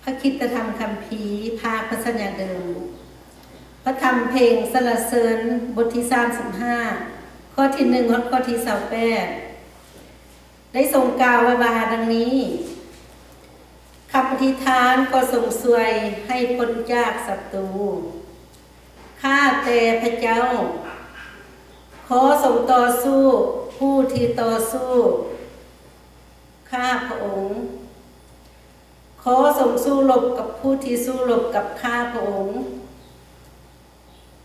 ພະຄຣິສຕະທຳຄຳພີ ພາກພະສັນຍາເດີມ, ພະທຳເພງສັນລະເສີນ ບົດທີສາມສິບຫ້າ ຂໍ້ທີໜຶ່ງ ຮອດຂໍ້ທີຊາວແປດ ໄດ້ຊົງກ່າວໄວ້ວ່າດັ່ງນີ້, ຄຳອະທິຖານກໍຊົງຊ່ວຍໃຫ້ພົ້ນຈາກສັດຕູ. ຂ້າແຕ່ພະເຈົ້າ, ຂໍຊົງຕໍ່ສູ້ຜູ້ທີ່ຕໍ່ສູ້ຂ້າພະອົງ. ຂໍຊົງສູ້ລົບກັບຜູ້ທີ່ສູ້ລົບກັບຂ້າພະອົງ.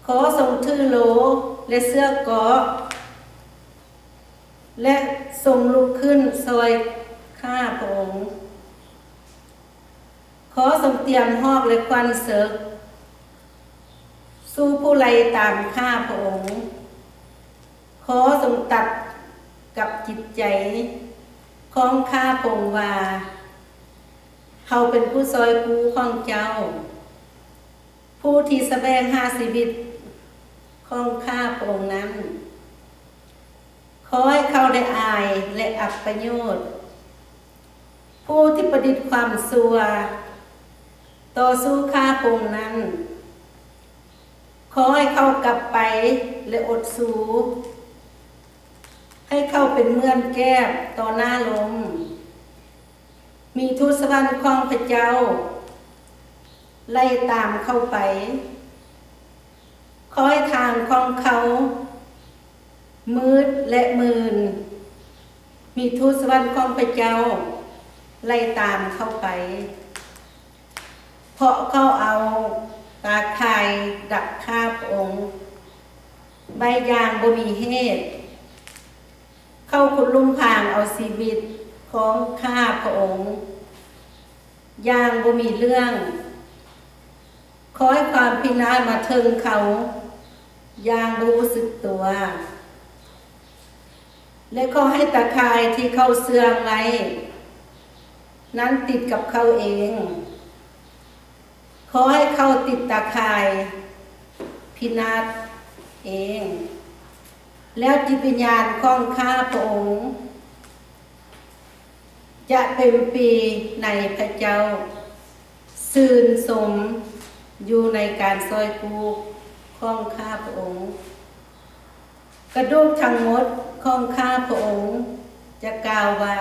ຂໍຊົງຖືໂລ່ ແລະ ເສື້ອເກາະ ແລະ ຊົງລຸກຂຶ້ນຊ່ອຍຂ້າພະອົງ. ຂໍຊົງຕຽມຫອກ ແລະ ຂວັນເສິກ ສູ້ຜູ້ໄລ່ຕາມຂ້າພະອົງ. ຂໍຊົງຕັດກັບຈິດໃຈຂອງຂ້າພະອົງວ່າ, ເຮົາເປັນຜູ້ຊ່ອຍກູ້ຂອງເຈົ້າ, ຜູ້ທີ່ສະແຫວງຫາຊີວິດຂອງຂ້າພະອົງນັ້ນ. ຂໍໃຫ້ເຂົາໄດ້ອາຍ ແລະ ອັບປະໂຫຍດ, ຜູ້ທີ່ປະດິດຄວາມຊົ່ວຕໍ່ສູ້ຂ້າພະອົງນັ້ນ. ຂໍໃຫ້ເຂົາກັບໄປ ແລະ ອົດຊູ, ໃຫ້ເຂົາເປັນເໝືອນແກບຕໍ່ໜ້າລົມ. ມີທູດສະຫວັນຂອງພະເຈົ້າໄລ່ຕາມເຂົາໄປ. ຂໍໃຫ້ທາງຂອງເຂົາມືດ ແລະ ມື່ນ, ມີທູດສະຫວັນຂອງພະເຈົ້າໄລ່ຕາມເຂົາໄປ. ເພາະເຂົາເອົາຕາຂ່າຍດັກຂ້າພະອົງໄວ້ຢ່າງບໍ່ມີເຫດ, ເຂົາຂຸດຫຼຸມຜາງເອົາຊີວິດຂອງຂ້າພະອົງຢ່າງບໍ່ມີເລື່ອງ. ຂໍໃຫ້ຄວາມພິນາດມາເຖິງເຂົາຢ່າງບໍ່ຮູ້ສຶກຕົວ, ແລະ ຂໍໃຫ້ຕາຂ່າຍທີ່ເຂົາເຊື່ອງໄວ້ນັ້ນຕິດກັບເຂົາເອງ. ຂໍໃຫ້ເຂົາຕິດຕາຂ່າຍພິນາດເອງ, ແລ້ວຈິດວິນຍານຂອງຂ້າພະອົງຈະເຕັມປີໃນພະເຈົ້າ, ຊື່ນຊົມຢູ່ໃນການຊ່ອຍກູ້ຂອງຂ້າພະອົງ. ກະດູກທັງໝົດຂອງຂ້າພະອົງຈະກ່າວວ່າ,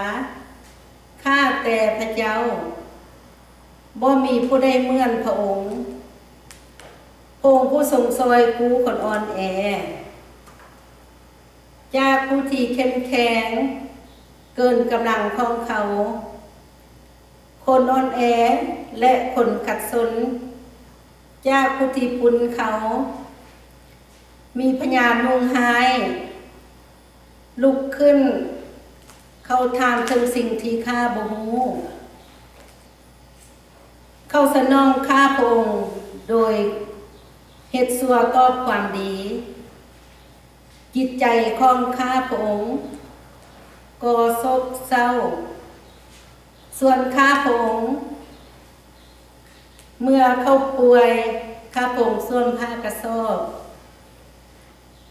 ຂ້າແຕ່ພະເຈົ້າ, ບໍ່ມີຜູ້ໃດເໝືອນພະອົງ, ພະອົງຜູ້ຊົງຊ່ອຍກູ້ຄົນອ່ອນແອ, ຈາກຜູ້ທີ່ເຂັ້ມແຂງເກີນກຳລັງຂອງເຂົາ, ຄົນອ່ອນແອ ແລະ ຄົນຂັດສົນ, ຈາກຜູ້ທີ່ປຸ້ນເຂົາ. ມີພະຍານຸ່ງຮ້າຍລຸກຂຶ້ນເຂົ້າຖາມເຖິງສິ່ງທີ່ຂ້າບໍ່ຮູ້. ເຂົາສະໜອງຂ້າພະອົງໂດຍເຮັດຊົ່ວຕອບຄວາມດີ. ຈິດໃຈຂອງຂ້າພະອົງກໍໂສກເສົ້າ. ສ່ວນຂ້າພະອົງ, ເມື່ອເຂົາປ່ວຍ, ຂ້າພະອົງສວມຜ້າກະສອບ.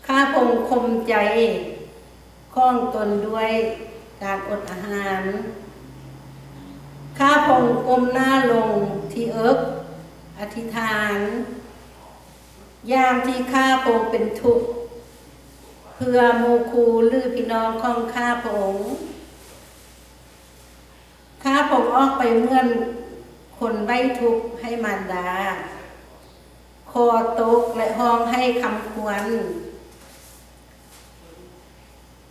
ຂ້າພະອົງຂົ່ມໃຈຂອງຕົນດ້ວຍການອົດອາຫານ. ຂ້າພະອົງກົ້ມໜ້າລົງທີ່ເອິກ, ອະທິຖານ. ຢ່າງທີ່ຂ້າພະອົງເປັນທຸກເພື່ອໝູ່ຄູ່ ຫຼື ພີ່ນ້ອງຂອງຂ້າພະອົງ. ຂ້າພະອົງອອກໄປເໝືອນຄົນໄວ້ທຸກໃຫ້ມານດາ, ຄໍຕົກ ແລະ ຮ້ອງໄຫ້ຄຳຄວນ.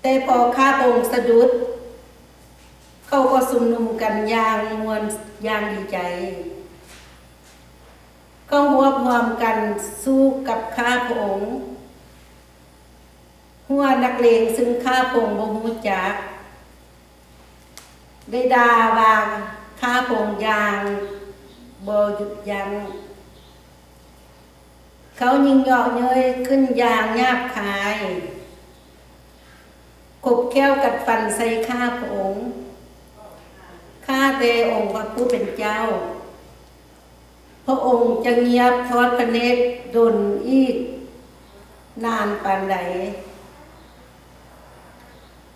ແຕ່ພໍຂ້າພະອົງສະດຸດ, ເຂົາກໍຊຸມນຸມກັນຢ່າງມ່ວນ, ຢ່າງດີໃຈ. ເຂົາຮວບຮວມກັນສູ້ກັບຂ້າພະອົງ. ຫົວນັກເລງ, ຊຶ່ງຂ້າພະອົງບໍ່ຮູ້ຈັກ, ໄດ້ດ່າວ່າຂ້າພະອົງຢ່າງບໍ່ຢຸດຢັ້ງ. ເຂົາຍິງເຍາະເຍີ້ຍຂຶ້ນຢ່າງຫຍາບຄາຍ, ຄົບແຂ້ວກັດຟັນໃສ່ຂ້າພະອົງ. ຂ້າແຕ່ອົງພະຜູ້ເປັນເຈົ້າ, ພະອົງຈະງຽບທອດພະເນດດົນອີກນານປານໃດ?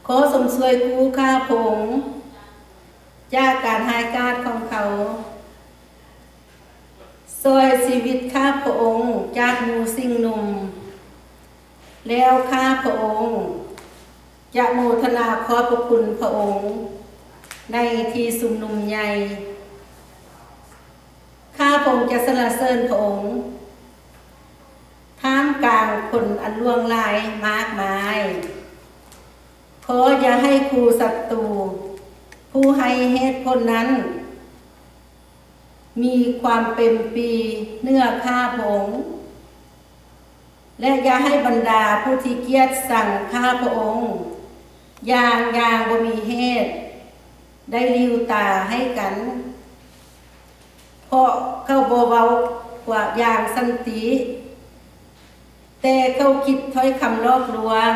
ຂໍຊົງຊ່ວຍກູ້ຂ້າພະອົງຈາກການຮ້າຍກາດຂອງເຂົາ. ຊ່ວຍຊີວິດຂ້າພະອົງຈາກໝູ່ສິ່ງໜຸ່ມ, ແລ້ວຂ້າພະອົງຈະໂມທະນາຂອບພະຄຸນພະອົງໃນທີ່ຊຸມນຸມໃຫຍ່. ຂ້າພະອົງຈະສັນລະເສີນພະອົງ ທ່າມກາງຄົນອັນຫຼວງຫຼາຍມາກມາຍ. ຂໍຢ່າໃຫ້ຄູ່ສັດຕູ ຜູ້ໃຫ້ເຫດຜົນນັ້ນ ມີຄວາມເປັນປີເໜືອຂ້າພະອົງ ແລະ ຢ່າໃຫ້ບັນດາຜູ້ທີ່ກຽດຊັງຂ້າພະອົງຢ່າງ ຢ່າງບໍ່ມີເຫດ ໄດ້ຫຼີວຕາໃຫ້ກັນ, ເພາະເຂົາບໍ່ເວົ້າວ່າຢ່າງສັນຕິ, ແຕ່ເຂົາຄິດຖ້ອຍຄຳຫຼອກລວງ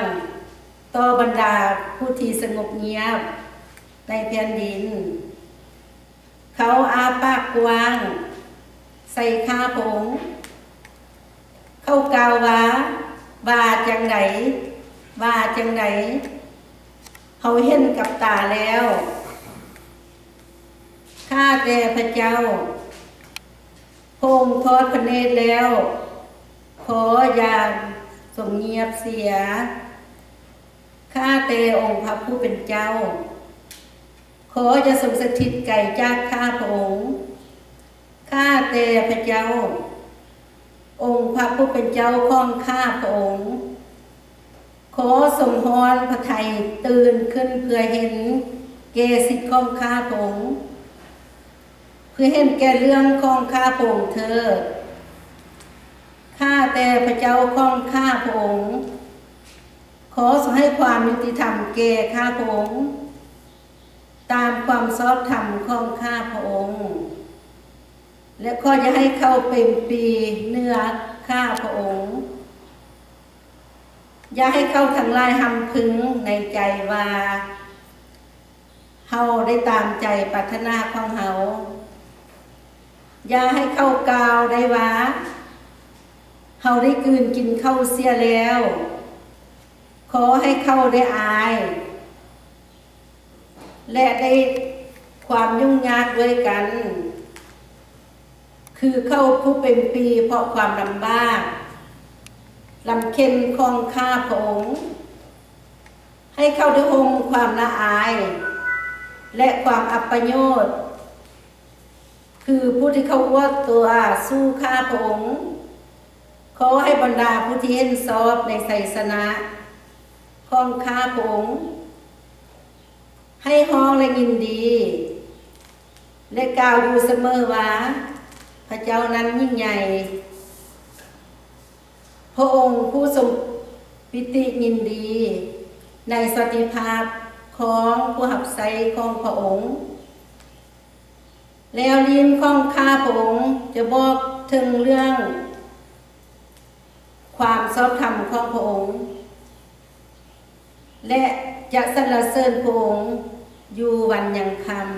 ຕໍ່ບັນດາຜູ້ທີ່ສະຫງົບງຽບໃນແຜ່ນດິນ. ເຂົາອ້າປາກກວ້າງໃສ່ຂ້າພະອົງ. ເຂົາກ່າວວ່າ, ວ່າຈັ່ງໃດ? ວ່າຈັ່ງໃດ? ເຮົາເຫັນກັບຕາແລ້ວ. ຂ້າແຕ່ພະເຈົ້າ, ພະອົງທອດພະເນດແລ້ວ, ຂໍຢ່າຊົງງຽບເສຍ. ຂ້າແຕ່ອົງພະຜູ້ເປັນເຈົ້າ, ຂໍຢ່າຊົງສະຖິດໄກຈາກຂ້າພະອົງ. ຂ້າແຕ່ພະເຈົ້າ, ອົງພະຜູ້ເປັນເຈົ້າຂອງຂ້າພະອົງ, ຂໍຊົງຮ້ອນພະໄທຕື່ນຂຶ້ນເພື່ອເຫັນແກ່ສິດຂອງຂ້າພະອົງ, ເພື່ອເຫັນແກ່ເລື່ອງຂອງຂ້າພະອົງເທີດ. ຂ້າແຕ່ພະເຈົ້າຂອງຂ້າພະອົງ, ຂໍຊົງໃຫ້ຄວາມຍຸຕິທຳແກ່ຂ້າພະອົງ ຕາມຄວາມຊອບທຳຂອງຂ້າພະອົງ, ແລະ ຂໍຢ່າໃຫ້ເຂົາເປັນປີເໜືອຂ້າພະອົງ. ຢ່າໃຫ້ເຂົາທັງຫຼາຍຮຳພຶງໃນໃຈວ່າ, ເຮົາໄດ້ຕາມໃຈປາດຖະໜາຂອງເຮົາ. ຢ່າໃຫ້ເຂົາກ່າວໄດ້ວ່າ, ເຮົາໄດ້ກືນກິນເຂົ້າເສຍແລ້ວ. ຂໍໃຫ້ເຂົາໄດ້ອາຍ ແລະ ໄດ້ຄວາມຫຍຸ້ງຍາກດ້ວຍກັນ, ຄືເຂົາຜູ້ເປັນປີເພາະຄວາມລຳບາກ, ລຳເຄັນຂອງຂ້າພະອົງ. ໃຫ້ເຂົາໄດ້ຫົ່ມຄວາມລະອາຍ ແລະ ຄວາມອັບປະໂຫຍດ, ຄືຜູ້ທີ່ເຂົາອວດຕົວສູ້ຂ້າພະອົງ. ຂໍໃຫ້ບັນດາຜູ້ທີ່ເຫັນຊອບໃນໄຊຊະນະຂອງຂ້າພະອົງ ໃຫ້ຮ້ອງ ແລະ ຍິນດີ ແລະ ກ່າວຢູ່ສະເໝີວ່າ, ພະເຈົ້ານັ້ນຍິ່ງໃຫຍ່. ພະອົງຜູ້ຊົງປີຕິຍິນດີໃນສັນຕິພາບຂອງຜູ້ຮັບໃຊ້ຂອງພະອົງ. ແລ້ວລີ້ນຂອງຂ້າພະອົງຈະບອກເຖິງເລື່ອງຄວາມຊອບທຳຂອງພະອົງ ແລະ ຈະສັນລະເສີນພະອົງຢູ່ວັນຍັງຄ່ຳ.